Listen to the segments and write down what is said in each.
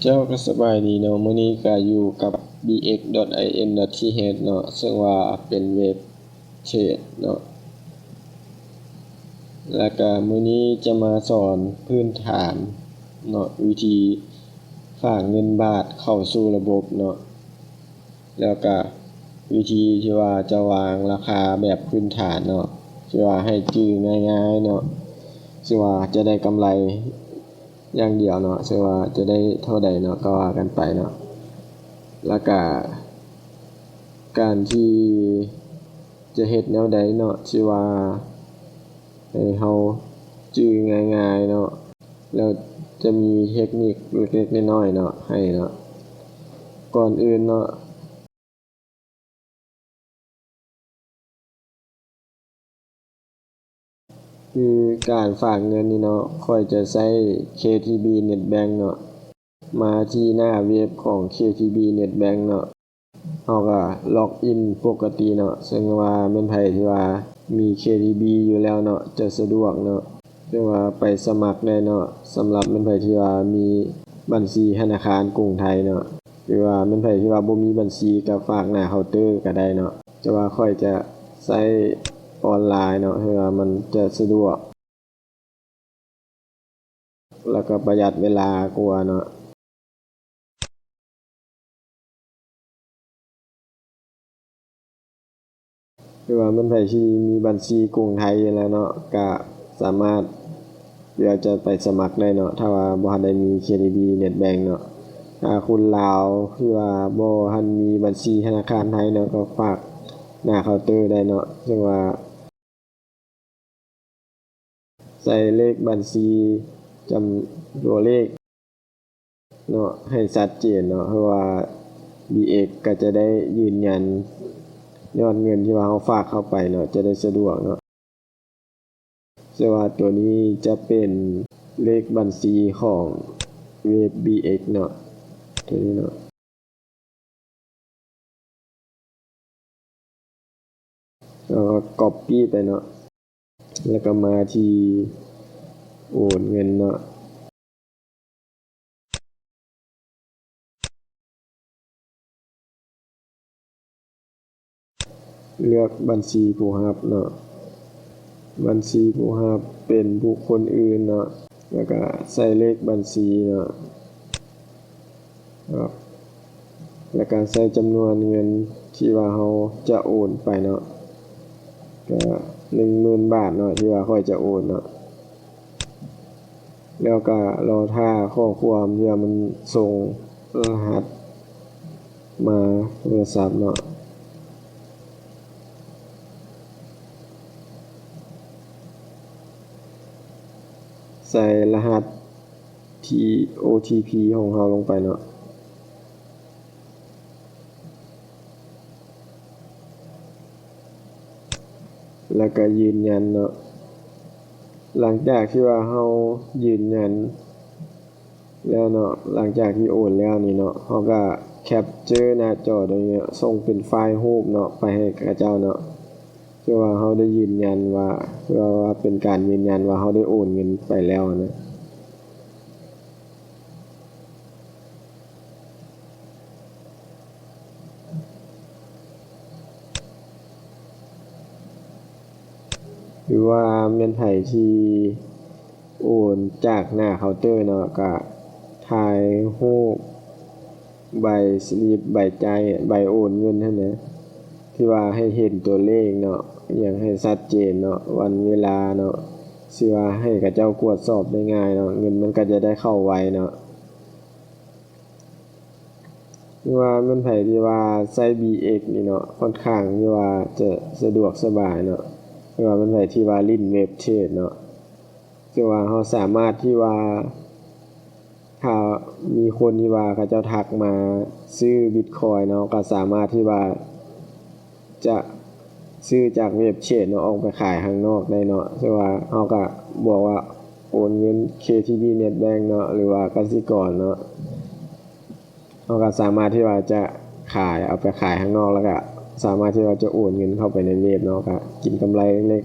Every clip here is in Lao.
ເຈົ້າ ກໍສະບາຍດີເນາະ, ມື້ນີ້ກໍຢູ່ກັບ ບີເອັກດອດໄອເອັນດອດທີເອັດເນາະ, ເຊິ່ງວ່າເປັນເວັບເທຣດເນາະ. ແລ້ວກໍມື້ນີ້ຈະມາສອນພື້ນຖານເນາະ, ວິທີຝາກເງິນບາດເຂົ້າສູ່ລະບົບເນາະ. ແລ້ວກະວິທີທີ່ວ່າຈະວາງລາຄາແບບພື້ນຖານເນາະ, ທີ່ວ່າໃຫ້ຈື່ງ່າຍໆເນາະ, ທີ່ວ່າຈະໄດ້ກຳໄລຢ່າງດຽວເນາະ, ທີ່ວ່າຈະໄດ້ເທົ່າໃດເນາະ ກໍວ່າກັນໄປເນາະ. ແລ້ວກະການທີ່ຈະເຮັດແນວໃດເນາະ ທີ່ວ່າໃຫ້ເຮົາຈື່ງ່າຍໆເນາະ. ແລ້ວຈະມີເທັກນິກເລັກໆນ້ອຍໆເນາະ ໃຫ້ເນາະ. ກ່ອນອື່ນເນາະ ຄືການຝາກເງິນນີ້ເນາະ, ຂ້ອຍຈະໃຊ້ ເຄທີບີ ເນັດແບັງເນາະ. ມາທີ່ໜ້າເວັບຂອງ ເຄທີບີ ເນັດແບັງເນາະ. ເຮົາກໍລັອກອິນປົກກະຕິເນາະ, ເຊິ່ງວ່າແມ່ນໃຜທີ່ວ່າມີ ເຄທີບີ ຢູ່ແລ້ວເນາະ ຈະສະດວກເນາະ, ເຊິ່ງວ່າໄປສະໝັກໄດ້ເນາະ. ສຳລັບແມ່ນໃຜທີ່ວ່າມີບັນຊີທະນາຄານກຸງໄທເນາະ, ຫຼືວ່າແມ່ນໃຜທີ່ວ່າບໍ່ມີບັນຊີ ກໍຝາກໜ້າເຄົາເຕີກໍໄດ້ເນາະ, ແຕ່ວ່າຂ້ອຍຈະໃຊ້ອອນລາຍເນາະ, ເພາະວ່າມັນຈະສະດວກ ແລ້ວກໍປະຢັດເວລາກວ່າເນາະ. ຫຼືວ່າແມ່ນໃຜທີ່ມີບັນຊີກຸງໄທຢູ່ແລ້ວເນາະ ກະສາມາດທີ່ວ່າຈະໄປສະໝັກໄດ້ເນາະ, ຖ້າວ່າບໍ່ທັນໄດ້ມີ ເຄທີບີ ເນັດແບັງເນາະ. ຖ້າຄົນລາວທີ່ວ່າບໍ່ທັນມີບັນຊີທະນາຄານໄທເນາະ ກໍຝາກໜ້າເຄົາເຕີໄດ້ເນາະ, ເຊິ່ງວ່າ ໃສ່ເລກບັນຊີ ຈຳຕົວເລກເນາະ ໃຫ້ຊັດເຈນເນາະ, ເພາະວ່າ ບີເອັກ ກໍຈະໄດ້ຢືນຢັນຍອດເງິນທີ່ວ່າເຮົາຝາກເຂົ້າໄປເນາະ, ຈະໄດ້ສະດວກເນາະ. ເຊິ່ງວ່າຕົວນີ້ຈະເປັນເລກບັນຊີຂອງເວັບ ບີເອັກ ເນາະ, ຕົວນີ້ເນາະ. ແລ້ວກໍກັອບປີ້ໄປເນາະ, ແລ້ວກໍມາທີ່ໂອນເງິນເນາະ, ເລືອກບັນຊີຜູ້ຮັບເນາະ, ບັນຊີຜູ້ຮັບເປັນບຸກຄົນອື່ນເນາະ, ແລ້ວກໍໃສ່ເລກບັນຊີເນາະ. ເນາະ ແລ້ວກະໃສ່ຈຳນວນເງິນທີ່ວ່າເຮົາຈະໂອນໄປເນາະ, ກະໜຶ່ງໝື່ນບາດເນາະ ທີ່ວ່າຂ້ອຍຈະໂອນເນາະ, ແລ້ວກະລໍຖ້າຂໍ້ຄວາມທີ່ວ່າມັນສົ່ງລະຫັດມາໂທລະສັບເນາະ, ໃສ່ລະຫັດ ທີ ໂອ ທີ ພີ ຂອງເຮົາລົງໄປເນາະ, ແລ້ວກະຢືນຢັນເນາະ. ຫຼັງຈາກທີ່ວ່າເຮົາຢືນຢັນແລ້ວເນາະ, ຫຼັງຈາກທີ່ໂອນແລ້ວນີ້ເນາະ, ເຮົາກະແຄັບເຈີໜ້າຈໍໂດຍສົ່ງເປັນໄຟລ໌ຮູບເນາະ ໄປໃຫ້ເຂົາເຈົ້າເນາະ. ຄືວ່າເຮົາໄດ້ຢືນຢັນວ່າ ຄືວ່າເປັນການຢືນຢັນວ່າເຮົາໄດ້ໂອນເງິນໄປແລ້ວນະ. ຫຼືວ່າແມ່ນໃຜທີ່ໂອນຈາກໜ້າເຄົາເຕີເນາະ, ກະຖ່າຍຮູບ ໃບສະລິບ ໃບຈ່າຍ ໃບໂອນເງິນຫັ້ນນະ, ທີ່ວ່າໃຫ້ເຫັນຕົວເລກເນາະ, ຫຍັງໃຫ້ຊັດເຈນເນາະ, ວັນເວລາເນາະ, ຊິວ່າໃຫ້ເຂົາເຈົ້າກວດສອບໄດ້ງ່າຍເນາະ, ເງິນມັນກໍຈະໄດ້ເຂົ້າໄວເນາະ. ຫຼືວ່າແມ່ນໃຜທີ່ວ່າໃຊ້ ບີເອັກ ນີ້ເນາະ, ຂ້ອນຂ້າງທີ່ວ່າຈະສະດວກສະບາຍເນາະ, ຫຼືວ່າແມ່ນໃຜທີ່ວ່າຫຼິ້ນເວັບເທຣດເນາະ, ຄືວ່າເຮົາສາມາດທີ່ວ່າ ຖ້າມີຄົນທີ່ວ່າເຂົາເຈົ້າທັກມາຊື້ບິດຄອຍເນາະ, ກໍສາມາດທີ່ວ່າຈະຊື້ຈາກເວັບເທຣດເນາະ ອອກໄປຂາຍຂ້າງນອກໄດ້ເນາະ. ຄືວ່າເຮົາກໍບອກວ່າໂອນເງິນ ເຄທີບີ ເນັດແບັງເນາະ ຫຼືວ່າກະສິກອນເນາະ, ເຮົາກໍສາມາດທີ່ວ່າຈະຂາຍ ເອົາໄປຂາຍຂ້າງນອກ ແລ້ວກໍສາມາດທີ່ວ່າຈະໂອນເງິນເຂົ້າໄປໃນເວັບເນາະ, ກໍກິນກຳໄລເລັກ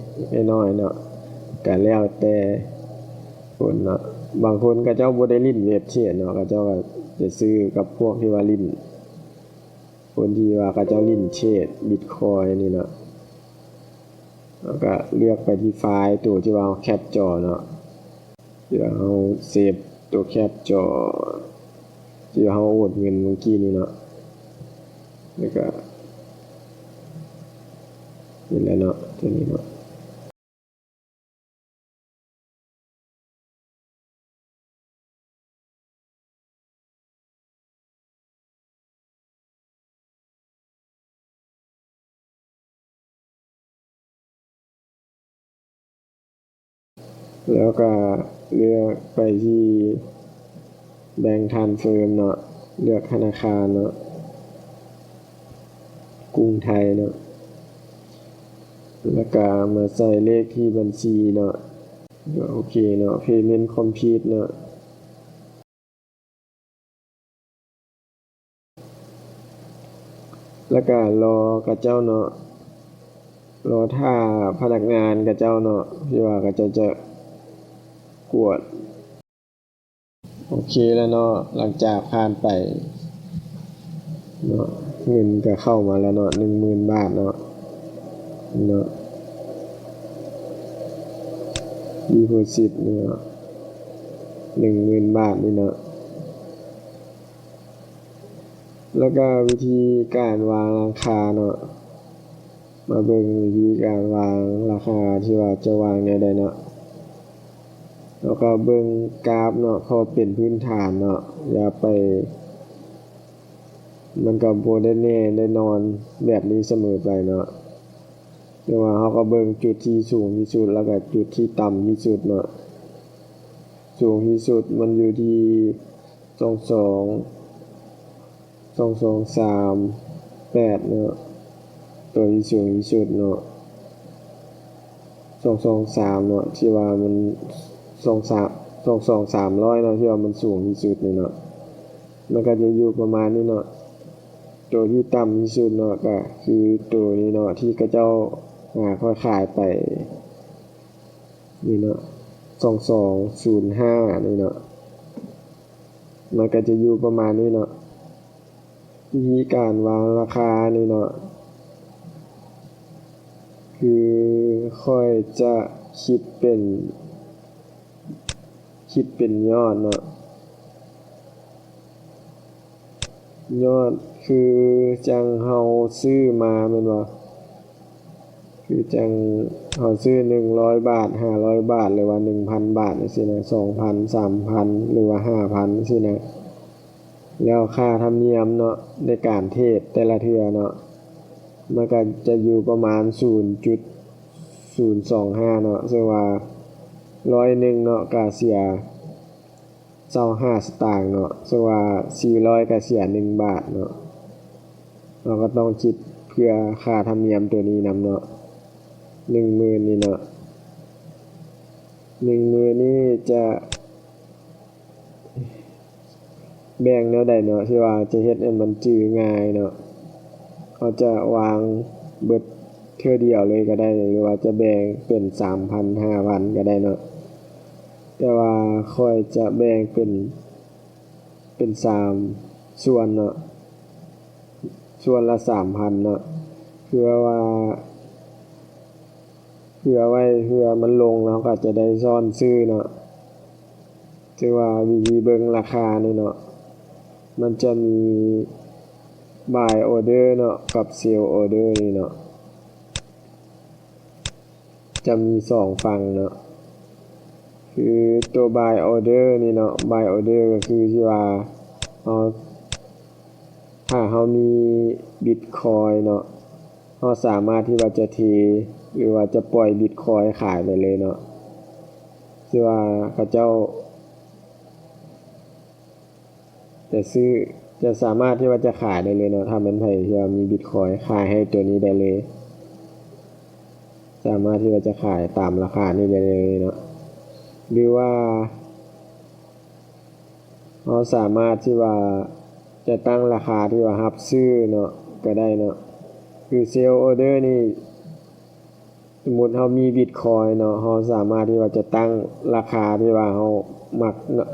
ໆນ້ອຍໆເນາະ, ກໍແລ້ວແຕ່ຄົນເນາະ. ບາງຄົນເຂົາເຈົ້າບໍ່ໄດ້ຫຼິ້ນເວັບເທຣດເນາະ, ເຂົາເຈົ້າກໍ ຈະຊື້ກັບພວກທີ່ວ່າຫຼິ້ນ ຄົນທີ່ວ່າເຂົາເຈົ້າຫຼິ້ນເທຣດບິດຄອຍນີ້ເນາະ. ແລ້ວກໍເລືອກໄປທີ່ໄຟລ໌ໂຕທີ່ວ່າເຮົາແຄັບຈໍເນາະ ທີ່ວ່າເຮົາເຊບໂຕແຄັບຈໍ ທີ່ວ່າເຮົາໂອນເງິນມື້ກີ້ນີ້ເນາະ. ແລ້ວກໍນີ້ແຫຼະເນາະ ຕົວນີ້ເນາະ. ແລ້ວກໍເລືອກໄປທີ່ Bank Transfer ເນາະ ເລືອກທະນາຄານເນາະ ກຸງໄທເນາະ ແລ້ວກໍມາໃສ່ເລກທີ່ບັນຊີເນາະ. ໂອເຄເນາະ Payment Complete ເນາະ. ແລ້ວກະລໍເຂົາເຈົ້າເນາະ ລໍຖ້າພະນັກງານເຂົາເຈົ້າເນາະ ທີ່ວ່າເຂົາເຈົ້າຈະກວດ. ໂອເຄແລ້ວເນາະ ຫຼັງຈາກຜ່ານໄປເນາະ ເງິນກະເຂົ້າມາແລ້ວເນາະ ໜຶ່ງໝື່ນບາດເນາະ ເນາະ ດີໂພຊິດເນາະ ໜຶ່ງໝື່ນບາດນີ້ເນາະ. ແລ້ວກະວິທີການວາງລາຄາເນາະ ມາເບິ່ງວິທີການວາງລາຄາທີ່ວ່າຈະວາງແນວໃດເນາະ. ແລ້ວກໍເບິ່ງກາຟເນາະ ເພາະເປັນພື້ນຖານເນາະ ຢ່າໄປ ມັນກໍບໍ່ໄດ້ແນ່ໄດ້ນອນແບບນີ້ສະເໝີໄປເນາະ. ແຕ່ວ່າເຮົາກໍເບິ່ງຈຸດທີ່ສູງທີ່ສຸດ ແລ້ວກໍຈຸດທີ່ຕ່ຳທີ່ສຸດເນາະ. ສູງທີ່ສຸດມັນຢູ່ທີ່ສອງສອງ ສອງສອງສາມແປດເນາະ ຕົວທີ່ສູງທີ່ສຸດເນາະ ສອງສອງສາມເນາະ ທີ່ວ່າມັນສອງສາມ ສອງສອງສາມຮ້ອຍເນາະ ທີ່ວ່າມັນສູງທີ່ສຸດນີ້ເນາະ ມັນກໍຈະຢູ່ປະມານນີ້ເນາະ. ຕົວທີ່ຕ່ຳທີ່ສຸດເນາະ ກໍຄືຕົວນີ້ເນາະ ທີ່ເຂົາເຈົ້າ ອາ ຂ້ອຍຂາຍໄປນີ້ເນາະ ສອງສອງສູນຫ້ານີ້ເນາະ ມັນກໍຈະຢູ່ປະມານນີ້ເນາະ. ວິທີການວາງລາຄານີ້ເນາະ ຄືຂ້ອຍຈະຄິດເປັນ ຄິດເປັນຍອດເນາະ ຍອດຄືຈັ່ງເຮົາຊື້ມາແມ່ນບໍ່? ຄືຈັ່ງເຮົາຊື້ໜຶ່ງຮ້ອຍບາດ ຫ້າຮ້ອຍບາດ ຫຼືວ່າໜຶ່ງພັນບາດຈັ່ງຊີ້ນະ ສອງພັນ ສາມພັນ ຫຼືວ່າຫ້າພັນຊີ້ນະ ແລ້ວຄ່າທຳນຽມເນາະ ໃນການເທຣດແຕ່ລະເທື່ອເນາະ ມັນກໍຈະຢູ່ປະມານສູນຈຸດສູນສອງຫ້າເນາະ ເຊິ່ງວ່າຮ້ອຍໜຶ່ງເນາະ ກໍເສຍ ຊາວຫ້າສະຕາງເນາະ ເຊິ່ງວ່າສີ່ຮ້ອຍກໍເສຍໜຶ່ງບາດເນາະ. ເຮົາກໍຕ້ອງຄິດເພື່ອຄ່າທຳນຽມຕົວນີ້ນຳເນາະ ໜຶ່ງໝື່ນນີ້ເນາະ ໜຶ່ງໝື່ນນີ້ຈະແບ່ງແນວໃດເນາະ ທີ່ວ່າຈະເຮັດໃຫ້ມັນຈື່ງ່າຍເນາະ. ເຮົາຈະວາງເບິດເທື່ອດຽວເລີຍກໍໄດ້ ຫຼືວ່າຈະແບ່ງເປັນສາມພັນ ຫ້າພັນກໍໄດ້ເນາະ. ແຕ່ວ່າຂ້ອຍຈະແບ່ງເປັນ ເປັນສາມສ່ວນເນາະ ສ່ວນລະສາມພັນເນາະ ເພື່ອວ່າ ເພື່ອໄວ້ ເພື່ອມັນລົງ ເຮົາກໍຈະໄດ້ຊ້ອນຊື້ເນາະ. ຖືວ່າວິທີເບິ່ງລາຄານີ້ເນາະ ມັນຈະມີ buy order ເນາະ ກັບ sell order ນີ້ເນາະ. ຈະມີສອງຝັ່ງເນາະ ຄືຕົວ buy order ນີ້ເນາະ buy order ກໍຄືທີ່ວ່າເຮົາ ຖ້າເຮົາມີ Bitcoin ເນາະ ເຮົາສາມາດທີ່ວ່າຈະເທ ຫຼືວ່າຈະປ່ອຍ Bitcoin ຂາຍໄປເລີຍເນາະ ທີ່ວ່າເຂົາເຈົ້າ ຈະຊື້ ຈະສາມາດທີ່ວ່າຈະຂາຍໄດ້ເລີຍເນາະ ຖ້າແມ່ນໃຜທີ່ວ່າມີບິດຄອຍ ຂາຍໃຫ້ຕົວນີ້ໄດ້ເລີຍ ສາມາດທີ່ວ່າຈະຂາຍຕາມລາຄານີ້ໄດ້ເລີຍເນາະ ຫຼືວ່າເຮົາສາມາດທີ່ວ່າຈະຕັ້ງລາຄາທີ່ວ່າຮັບຊື້ເນາະ ກໍໄດ້ເນາະ ຄືເຊລອໍເດີນີ້ ສົມມຸດເຮົາມີບິດຄອຍເນາະ ເຮົາສາມາດທີ່ວ່າຈະຕັ້ງລາຄາທີ່ວ່າເຮົາມັກເນາະ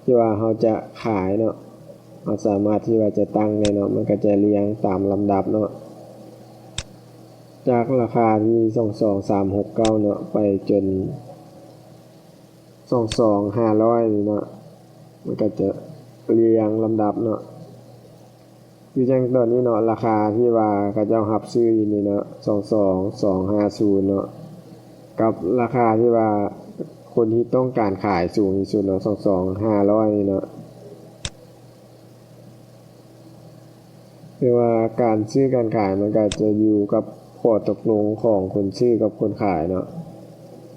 ທີ່ວ່າເຮົາຈະຂາຍເນາະ ເຮົາສາມາດທີ່ວ່າຈະຕັ້ງໄດ້ເນາະ ມັນກໍຈະລຽງຕາມລຳດັບເນາະ ຈາກລາຄາທີ່ສອງສອງສາມຫົກເກົ້າເນາະ ໄປຈົນສອງສອງຫ້າຮ້ອຍນີ້ເນາະ ມັນກໍຈະລຽງລຳດັບເນາະ. ຄືຈັ່ງຕອນນີ້ເນາະ ລາຄາທີ່ວ່າເຂົາເຈົ້າຮັບຊື້ຢູ່ນີ້ເນາະ ສອງສອງສອງຫ້າສູນເນາະ ກັບລາຄາທີ່ວ່າຄົນທີ່ຕ້ອງການຂາຍສູງທີ່ສຸດເນາະ ສອງສອງຫ້າຮ້ອຍນີ້ເນາະ. ແຕ່ວ່າການຊື້ການຂາຍມັນກໍຈະຢູ່ກັບຂໍ້ຕົກລົງຂອງຄົນຊື້ກັບຄົນຂາຍເນາະ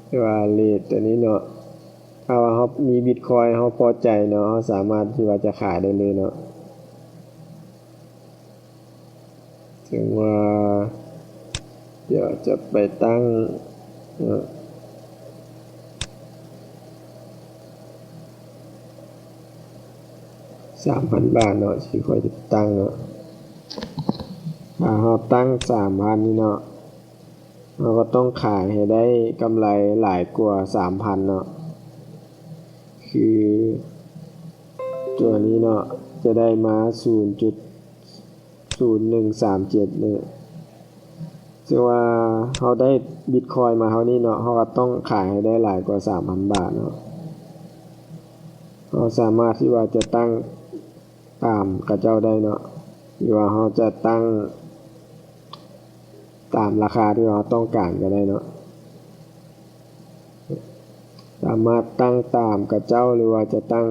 ແຕ່ວ່າເຣດຕົວນີ້ເນາະ ຖ້າວ່າເຮົາມີບິດຄອຍ ເຮົາພໍໃຈເນາະ ເຮົາສາມາດທີ່ວ່າຈະຂາຍໄດ້ເລີຍເນາະ. ເຖິງວ່າດຽວຈະໄປຕັ້ງເນາະ ສາມພັນບາດເນາະ ທີ່ຂ້ອຍຈະຕັ້ງເນາະ. ຖ້າເຮົາຕັ້ງສາມພັນນີ້ເນາະ ເຮົາກໍຕ້ອງຂາຍໃຫ້ໄດ້ກຳໄລຫຼາຍກວ່າສາມພັນເນາະ ຄືຕົວນີ້ເນາະ ຈະໄດ້ມາສູນຈຸດສູນໜຶ່ງສາມເຈັດເນາະ. ເຊິ່ງວ່າເຮົາໄດ້ບິດຄອຍມາເທົ່ານີ້ເນາະ ເຮົາກໍຕ້ອງຂາຍໃຫ້ໄດ້ຫຼາຍກວ່າສາມພັນບາດເນາະ. ເຮົາສາມາດທີ່ວ່າຈະຕັ້ງຕາມເຂົາເຈົ້າໄດ້ເນາະ ຫຼືວ່າເຮົາຈະຕັ້ງຕາມລາຄາທີ່ເຮົາຕ້ອງການກໍໄດ້ເນາະ. ສາມາດຕັ້ງຕາມເຂົາເຈົ້າ ຫຼືວ່າຈະຕັ້ງ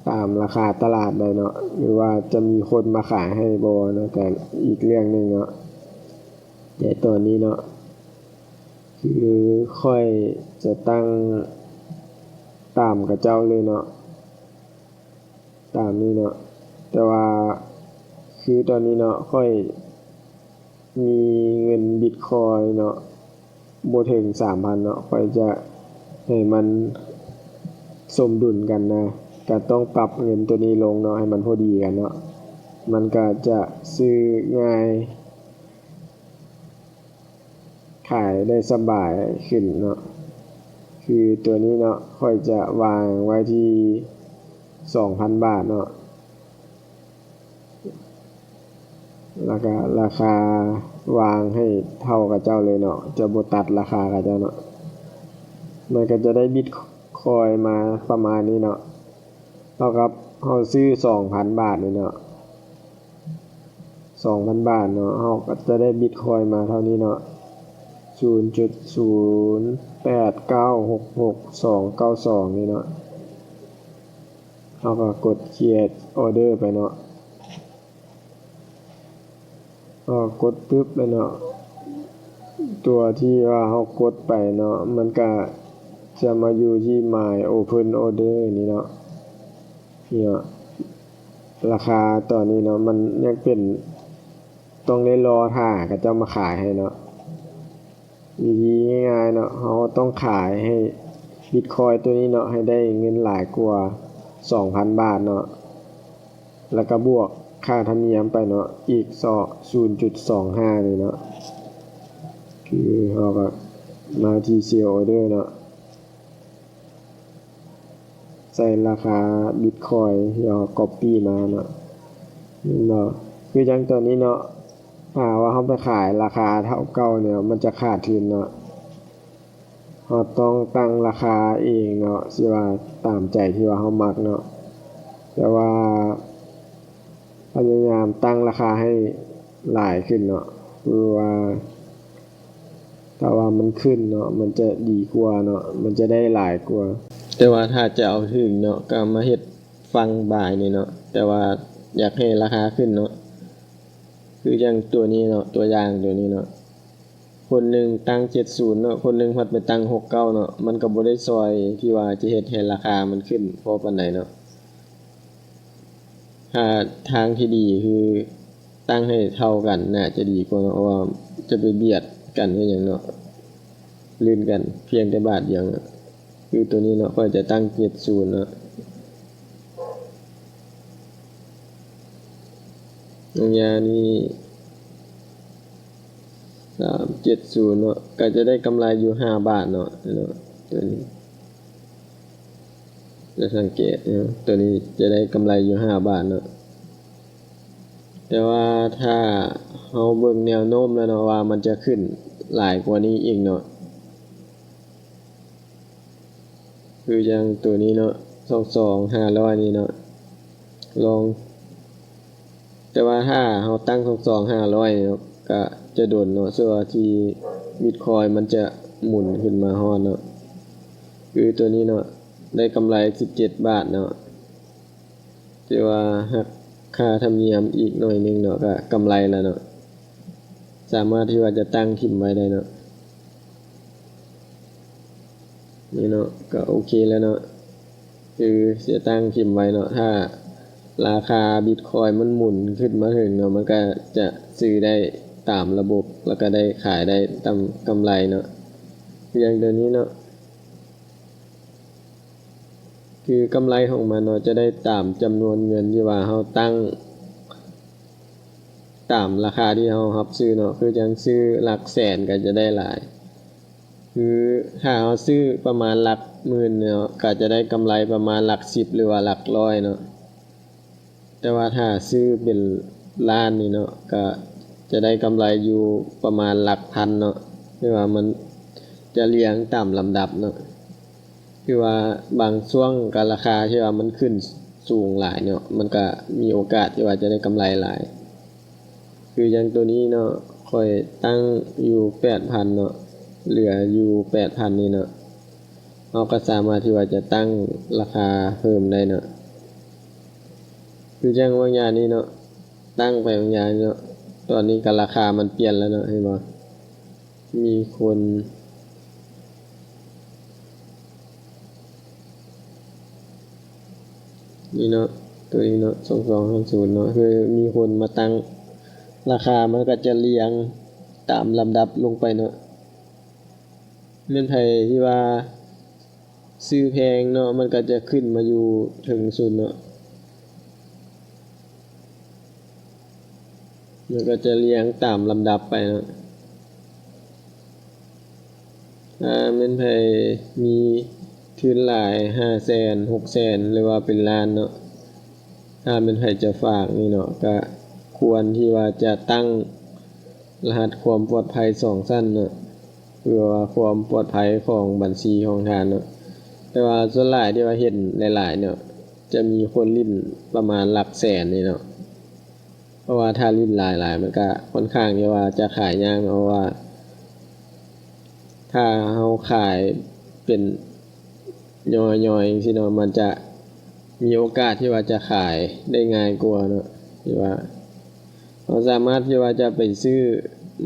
ຕາມລາຄາຕະຫຼາດໄດ້ເນາະ ຫຼືວ່າຈະມີຄົນມາຂາຍໃຫ້ບໍ່ເນາະ ກໍອີກເລື່ອງໜຶ່ງເນາະ. ແຕ່ຕອນນີ້ເນາະ ຄືຂ້ອຍຈະຕັ້ງຕາມເຂົາເຈົ້າເລີຍເນາະ ຕາມນີ້ເນາະ. ແຕ່ວ່າຄືຕອນນີ້ເນາະ ຂ້ອຍມີເງິນບິດຄອຍເນາະ ບໍ່ເຖິງສາມພັນເນາະ ຂ້ອຍຈະໃຫ້ມັນສົມດຸນກັນນະ ກະຕ້ອງປັບເງິນໂຕນີ້ລົງເນາະ ໃຫ້ມັນພໍດີກັນເນາະ ມັນກະຈະຊື້ງ່າຍ ຂາຍໄດ້ສະບາຍຂຶ້ນເນາະ. ຄືຕົວນີ້ເນາະ ຂ້ອຍຈະວາງໄວ້ທີ່ສອງພັນບາດເນາະ ແລ້ວກະລາຄາວາງໃຫ້ເທົ່າເຂົາເຈົ້າເລີຍເນາະ ຈະບໍ່ຕັດລາຄາເຂົາເຈົ້າເນາະ. ມັນກະຈະໄດ້ບິດຄອຍມາປະມານນີ້ເນາະ ເທົ່າກັບເຮົາຊື້ສອງພັນບາດນີ້ເນາະ ສອງພັນບາດເນາະ ເຮົາກໍຈະໄດ້ບິດຄອຍມາເທົ່ານີ້ເນາະ ສູນຈຸດສູນແປດເກົ້າຫົກຫົກສອງເກົ້າສອງນີ້ເນາະ. ເຮົາກໍກົດ create order ໄປເນາະ ເຮົາກົດປຶບໄປເນາະ ຕົວທີ່ວ່າເຮົາກົດໄປເນາະ ມັນກະຈະມາຢູ່ທີ່ my open order ນີ້ເນາະ. ນີ້ເນາະ ລາຄາຕອນນີ້ເນາະ ມັນຍັງເປັນ ຕ້ອງໄດ້ລໍຖ້າເຂົາເຈົ້າມາຂາຍໃຫ້ເນາະ. ວິທີງ່າຍໆເນາະ ເຮົາຕ້ອງຂາຍໃຫ້ບິດຄອຍຕົວນີ້ເນາະ ໃຫ້ໄດ້ເງິນຫຼາຍກວ່າສອງພັນບາດເນາະ ແລ້ວກໍບວກຄ່າທຳນຽມໄປເນາະ ອີກເຊາະ ສູນຈຸດສອງຫ້ານີ້ເນາະ. ຄືເຮົາກໍມາທີ່ sell order ເນາະ ໃສ່ລາຄາບິດຄອຍທີ່ເຮົາ copy ມາເນາະ ເຫັນບໍ່? ຄືຈັ່ງຕອນນີ້ເນາະ ຖ້າວ່າເຮົາໄປຂາຍລາຄາເທົ່າເກົ່ານີ້ ມັນຈະຂາດທຶນເນາະ. ເຮົາຕ້ອງຕັ້ງລາຄາເອງເນາະ ຊິວ່າຕາມໃຈທີ່ວ່າເຮົາມັກເນາະ ແຕ່ວ່າພະຍາຍາມຕັ້ງລາຄາໃຫ້ຫຼາຍຂຶ້ນເນາະ ຄືວ່າ ຖ້າວ່າມັນຂຶ້ນເນາະ ມັນຈະດີກວ່າເນາະ ມັນຈະໄດ້ຫຼາຍກວ່າ. ແຕ່ວ່າຖ້າຈະເອົາຖືກເນາະ ກໍມາເຮັດຝັ່ງບາຍນີ້ເນາະ ແຕ່ວ່າຢາກໃຫ້ລາຄາຂຶ້ນເນາະ ຄືຢ່າງຕົວນີ້ເນາະ ຕົວຢ່າງຕົວນີ້ເນາະ ຄົນໜຶ່ງຕັ້ງເຈັດສູນເນາະ ຄົນໜຶ່ງພັດໄປຕັ້ງຫົກເກົ້າເນາະ ມັນກໍບໍ່ໄດ້ຊ່ອຍທີ່ວ່າຈະເຮັດໃຫ້ລາຄາມັນຂຶ້ນພໍປານໃດເນາະ. ຖ້າທາງທີ່ດີຄືຕັ້ງໃຫ້ເທົ່າກັນໜ້າຈະດີກວ່າເນາະ ເພາະວ່າຈະໄປບຽດກັນເຮັດຫຍັງເນາະ ລື່ນກັນພຽງແຕ່ບາດດຽວເນາະ. ຄືຕົວນີ້ເນາະ ຂ້ອຍຈະຕັ້ງເຈັດສູນເນາະ ລະຍະນີ້ສາມເຈັດສູນເນາະ ກໍຈະໄດ້ກຳໄລຢູ່ຫ້າບາດເນາະ ເນາະ ຕົວນີ້ ຈະສັງເກດເນາະ ຕົວນີ້ຈະໄດ້ກຳໄລຢູ່ຫ້າບາດເນາະ. ແຕ່ວ່າຖ້າເຮົາເບິ່ງແນວໂນ້ມແລ້ວເນາະ ວ່າມັນຈະຂຶ້ນຫຼາຍກວ່ານີ້ອີກເນາະ ຄືຢ່າງໂຕນີ້ເນາະ ສອງສອງຫ້າຮ້ອຍນີ້ເນາະ ລອງ ແຕ່ວ່າຖ້າເຮົາຕັ້ງສອງສອງຫ້າຮ້ອຍເນາະ ກະຈະດົນເນາະ ສ່ວນວ່າທີ່ບິດຄອຍມັນຈະໝູນຂຶ້ນມາຮອດເນາະ ຄືໂຕນີ້ເນາະ ໄດ້ກຳໄລສິບເຈັດບາດເນາະ ຖືວ່າຫັກຄ່າທຳນຽມອີກໜ້ອຍໜຶ່ງເນາະ ກະກຳໄລແລ້ວເນາະ ສາມາດທີ່ວ່າຈະຕັ້ງຖິ້ມໄວ້ໄດ້ເນາະ ນີ້ເນາະ ກະໂອເຄແລ້ວເນາະ ຄືຈະຕັ້ງຖິ້ມໄວ້ເນາະ ຖ້າລາຄາບິດຄອຍມັນໝູນຂຶ້ນມາເຖິງເນາະ ມັນກະຈະຊື້ໄດ້ຕາມລະບົບ ແລ້ວກະໄດ້ຂາຍໄດ້ຕາມກຳໄລເນາະ ຄືຢ່າງໂຕນີ້ເນາະ ຄືກຳໄລຂອງມັນເນາະ ຈະໄດ້ຕາມຈຳນວນເງິນທີ່ວ່າເຮົາຕັ້ງ ຕາມລາຄາທີ່ເຮົາຮັບຊື້ເນາະ ຄືຈັ່ງຊື້ຫຼັກແສນກໍຈະໄດ້ຫຼາຍ ຄືຖ້າເຮົາຊື້ປະມານຫຼັກໝື່ນເນາະ ກໍຈະໄດ້ກຳໄລປະມານຫຼັກສິບ ຫຼືວ່າຫຼັກຮ້ອຍເນາະ ແຕ່ວ່າຖ້າຊື້ເປັນລ້ານນີ້ເນາະ ກໍຈະໄດ້ກຳໄລຢູ່ປະມານຫຼັກພັນເນາະ ຄືວ່າມັນຈະລຽງຕາມລຳດັບເນາະ ຄືວ່າບາງຊ່ວງກໍລາຄາທີ່ວ່າມັນຂຶ້ນສູງຫຼາຍເນາະ ມັນກໍມີໂອກາດທີ່ວ່າຈະໄດ້ກຳໄລຫຼາຍ ຄືຢ່າງໂຕນີ້ເນາະ ຂ້ອຍຕັ້ງຢູ່ແປດພັນເນາະ ເຫຼືອຢູ່ແປດພັນນີ້ເນາະ ເຮົາກໍສາມາດທີ່ວ່າຈະຕັ້ງລາຄາເພີ່ມໄດ້ເນາະ ຄືຈັ່ງບາງຢ່າງນີ້ເນາະ ຕັ້ງໄປບາງຢ່າງນີ້ເນາະ ຕອນນີ້ກໍລາຄາມັນປ່ຽນແລ້ວເນາະ ເຫັນບໍ່? ມີຄົນ ນີ້ເນາະ ໂຕນີ້ເນາະ ສອງສອງຫ້າສູນເນາະ ຄືມີຄົນມາຕັ້ງ ລາຄາມັນກໍຈະລຽງຕາມລຳດັບລົງໄປເນາະ ແມ່ນໃຜທີ່ວ່າ ຊື້ແພງເນາະ ມັນກໍຈະຂຶ້ນມາຢູ່ເທິງສຸດເນາະ ມັນກໍຈະລຽງຕາມລຳດັບໄປເນາະ ຖ້າແມ່ນໃຜມີທຶນຫຼາຍ ຫ້າແສນ ຫົກແສນ ຫຼືວ່າເປັນລ້ານເນາະ ຖ້າແມ່ນໃຜຈະຝາກນີ້ເນາະ ກໍຄວນທີ່ວ່າຈະຕັ້ງ ລະຫັດຄວາມປອດໄພສອງຊັ້ນເນາະ ເພື່ອວ່າຄວາມປອດໄພຂອງບັນຊີຂອງທ່ານເນາະ ແຕ່ວ່າສ່ວນຫຼາຍທີ່ວ່າເຫັນຫຼາຍໆເນາະ ຈະມີຄົນຫຼິ້ນປະມານຫຼັກແສນນີ້ເນາະ ເພາະວ່າຖ້າຫຼິ້ນຫຼາຍໆ ມັນກະຂ້ອນຂ້າງທີ່ວ່າຈະຂາຍຍາກເນາະ ເພາະວ່າຖ້າເຮົາຂາຍເປັນ ຍ່ອຍໆຈັ່ງຊີ້ເນາະ ມັນຈະມີໂອກາດທີ່ວ່າຈະຂາຍໄດ້ງ່າຍກວ່າເນາະ ທີ່ວ່າເຮົາສາມາດທີ່ວ່າຈະໄປຊື້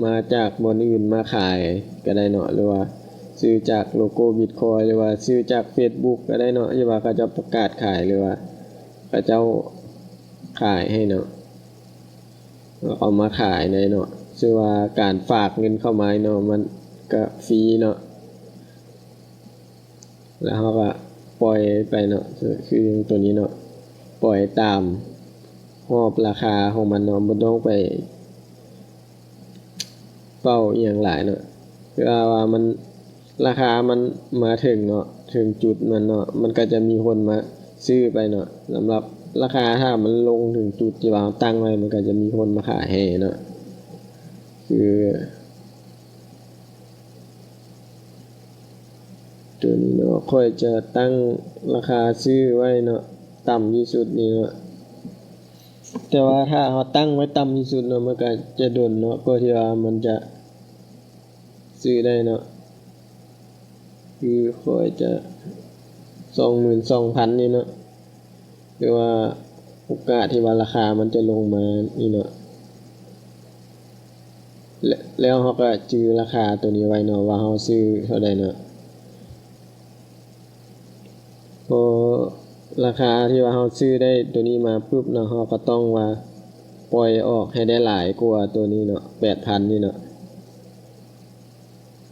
ມາຈາກບ່ອນອື່ນມາຂາຍກໍໄດ້ເນາະ ຫຼືວ່າຊື້ຈາກໂລໂກ້ບິດຄອຍ ຫຼືວ່າຊື້ຈາກເຟສບຸກກໍໄດ້ເນາະ ທີ່ວ່າເຂົາເຈົ້າປະກາດຂາຍ ຫຼືວ່າເຂົາເຈົ້າຂາຍໃຫ້ເນາະ ເອົາມາຂາຍໄດ້ເນາະ ຊື່ວ່າການຝາກເງິນເຂົ້າມາເນາະ ມັນກະຟຣີເນາະ. ແລ້ວເຮົາກໍປ່ອຍໄປເນາະ ຄື ຄືໂຕນີ້ເນາະ ປ່ອຍຕາມຮອບລາຄາຂອງມັນເນາະ ບໍ່ຕ້ອງໄປເຝົ້າອີ່ຫຍັງຫຼາຍເນາະ ຄືວ່າ ວ່າມັນ ລາຄາມັນມາເຖິງເນາະ ເຖິງຈຸດມັນເນາະ ມັນກໍຈະມີຄົນມາຊື້ໄປເນາະ ສຳລັບລາຄາ ຖ້າມັນລົງເຖິງຈຸດທີ່ວ່າເຮົາຕັ້ງໄວ້ ມັນກໍຈະມີຄົນມາຂາຍແຮ່ເນາະ ຄື ໂຕນີ້ເນາະ ຂ້ອຍຈະຕັ້ງລາຄາຊື້ໄວ້ເນາະ ຕ່ຳທີ່ສຸດນີ້ເນາະ ແຕ່ວ່າຖ້າເຮົາຕັ້ງໄວ້ຕ່ຳທີ່ສຸດເນາະ ມັນກະຈະດົນເນາະ ກວ່າທີ່ວ່າມັນຈະຊື້ໄດ້ເນາະ ຄືຂ້ອຍຈະ ສອງໝື່ນສອງພັນນີ້ເນາະ ຫຼືວ່າໂອກາດທີ່ວ່າລາຄາມັນຈະລົງມານີ້ເນາະ ແລະ ແລ້ວເຮົາກໍຈື່ລາຄາໂຕນີ້ໄວ້ເນາະ ວ່າເຮົາຊື້ເທົ່າໃດເນາະ ພໍລາຄາທີ່ວ່າເຮົາຊື້ໄດ້ໂຕນີ້ມາປຶບເນາະ ເຮົາກໍຕ້ອງວ່າປ່ອຍອອກໃຫ້ໄດ້ຫຼາຍກວ່າໂຕນີ້ເນາະ ແປດພັນນີ້ເນາະ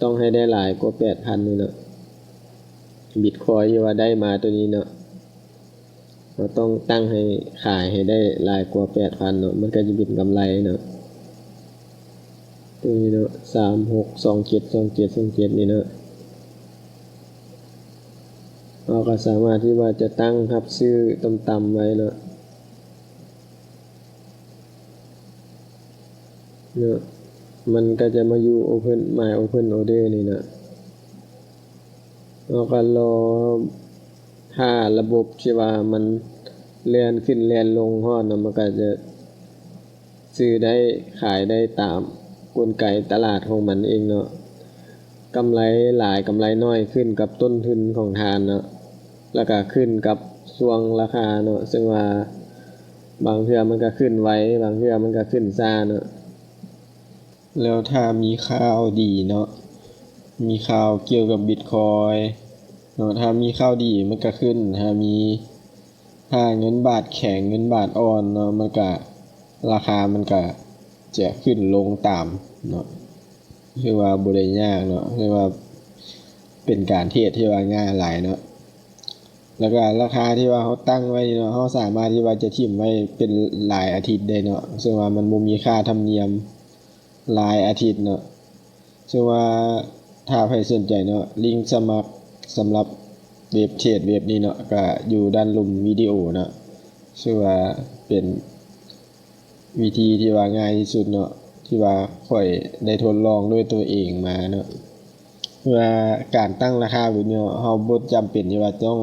ຕ້ອງໃຫ້ໄດ້ຫຼາຍກວ່າແປດພັນນີ້ເນາະ ບິດຄອຍທີ່ວ່າໄດ້ມາໂຕນີ້ເນາະ ເຮົາຕ້ອງຕັ້ງໃຫ້ຂາຍໃຫ້ໄດ້ຫຼາຍກວ່າແປດພັນເນາະ ມັນກໍຈະເປັນກຳໄລເນາະ ໂຕນີ້ເນາະ ສາມຫົກສອງເຈັດສອງເຈັດສອງເຈັດນີ້ເນາະ ເຮົາກໍສາມາດທີ່ວ່າຈະຕັ້ງຮັບຊື້ຕ່ຳໆໄວ້ເນາະ. ເນາະ ມັນກໍຈະມາຢູ່ Open My Open Order ນີ້ນະ. ເຮົາກໍລໍຖ້າລະບົບທີ່ວ່າມັນແລ່ນຂຶ້ນແລ່ນລົງຮອດເນາະ ມັນກໍຈະຊື້ໄດ້ຂາຍໄດ້ຕາມກົນໄກຕະຫຼາດຂອງມັນເອງເນາະ. ກຳໄລຫຼາຍກຳໄລໜ້ອຍຂຶ້ນກັບຕົ້ນທຶນຂອງທ່ານເນາະ ແລ້ວກໍຂຶ້ນກັບຊ່ວງລາຄາເນາະ ເຊິ່ງວ່າບາງເທື່ອມັນກໍຂຶ້ນໄວ ບາງເທື່ອມັນກໍຂຶ້ນຊ້າເນາະ. ແລ້ວຖ້າມີຂ່າວດີເນາະ ມີຂ່າວກ່ຽວກັບ Bitcoin ເນາະ ຖ້າມີຂ່າວດີມັນກໍຂຶ້ນ ຖ້າມີ ຖ້າເງິນບາດແຂງ ເງິນບາດອ່ອນເນາະ ມັນກະ ລາຄາມັນກະຈະຂຶ້ນລົງຕາມເນາະ. ຄືວ່າບໍ່ໄດ້ຍາກເນາະ ຄືວ່າເປັນການເທຣດທີ່ວ່າງ່າຍຫຼາຍເນາະ. ແລ້ວກະລາຄາທີ່ວ່າເຮົາຕັ້ງໄວ້ນີ້ເນາະ ເຮົາສາມາດທີ່ວ່າຈະຖິ້ມໄວ້ເປັນຫຼາຍອາທິດໄດ້ເນາະ ເຊິ່ງວ່າມັນບໍ່ມີຄ່າທຳນຽມຫຼາຍອາທິດເນາະ. ເຊິ່ງວ່າຖ້າໃຜສົນໃຈເນາະ ລິງສະໝັກສຳລັບເວັບເທຣດເວັບນີ້ເນາະ ກະຢູ່ດ້ານລຸ່ມວິດີໂອເນາະ. ເຊິ່ງວ່າເປັນວິທີທີ່ວ່າງ່າຍທີ່ສຸດເນາະ ທີ່ວ່າຂ້ອຍໄດ້ທົດລອງດ້ວຍຕົວເອງມາເນາະ. ຄືວ່າການຕັ້ງລາຄາແບບນີ້ເນາະ ເຮົາບໍ່ຈຳເປັນທີ່ວ່າຕ້ອງ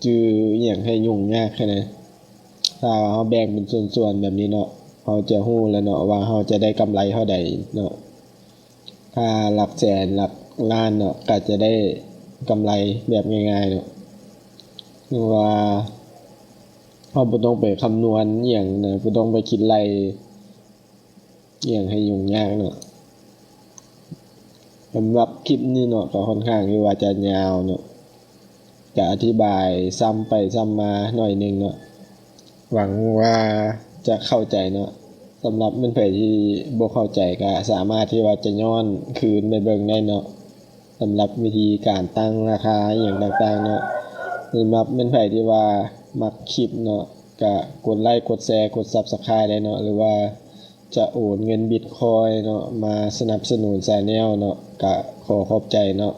ຈື່ອີ່ຫຍັງໃຫ້ຫຍຸ້ງຍາກຂະໜາດ ຖ້າວ່າເຮົາແບ່ງເປັນສ່ວນໆແບບນີ້ເນາະ ເຮົາຈະຮູ້ແລ້ວເນາະວ່າເຮົາຈະໄດ້ກຳໄລເທົ່າໃດເນາະ. ຖ້າຫຼັກແສນຫຼັກລ້ານເນາະ ກໍຈະໄດ້ກຳໄລແບບງ່າຍໆເນາະ ຄືວ່າເຮົາບໍ່ຕ້ອງໄປຄຳນວນອີ່ຫຍັງນະ ບໍ່ຕ້ອງໄປຄິດໄລ່ອີ່ຫຍັງໃຫ້ຫຍຸ້ງຍາກເນາະ. ສຳລັບຄລິບນີ້ເນາະ ກໍຄ່ອນຂ້າງທີ່ວ່າຈະຍາວເນາະ ຈະອະທິບາຍຊ້ຳໄປຊ້ຳມາໜ້ອຍໜຶ່ງເນາະ. ຫວັງວ່າຈະເຂົ້າໃຈເນາະ. ສຳລັບແມ່ນໃຜທີ່ບໍ່ເຂົ້າໃຈ ກໍສາມາດທີ່ວ່າຈະຍ້ອນຄືນໄປເບິ່ງໄດ້ເນາະ. ສຳລັບວິທີການຕັ້ງລາຄາອີ່ຫຍັງຕ່າງໆເນາະ. ສຳລັບແມ່ນໃຜທີ່ວ່າມັກຄລິບເນາະ ກໍກົດໄລ ກົດແຊ ກົດ Subscribe ໄດ້ເນາະ ຫຼືວ່າຈະໂອນເງິນ Bitcoin ເນາະ ມາສະໜັບສະໜູນ Channel ເນາະ ກໍຂໍຂອບໃຈເນາະ.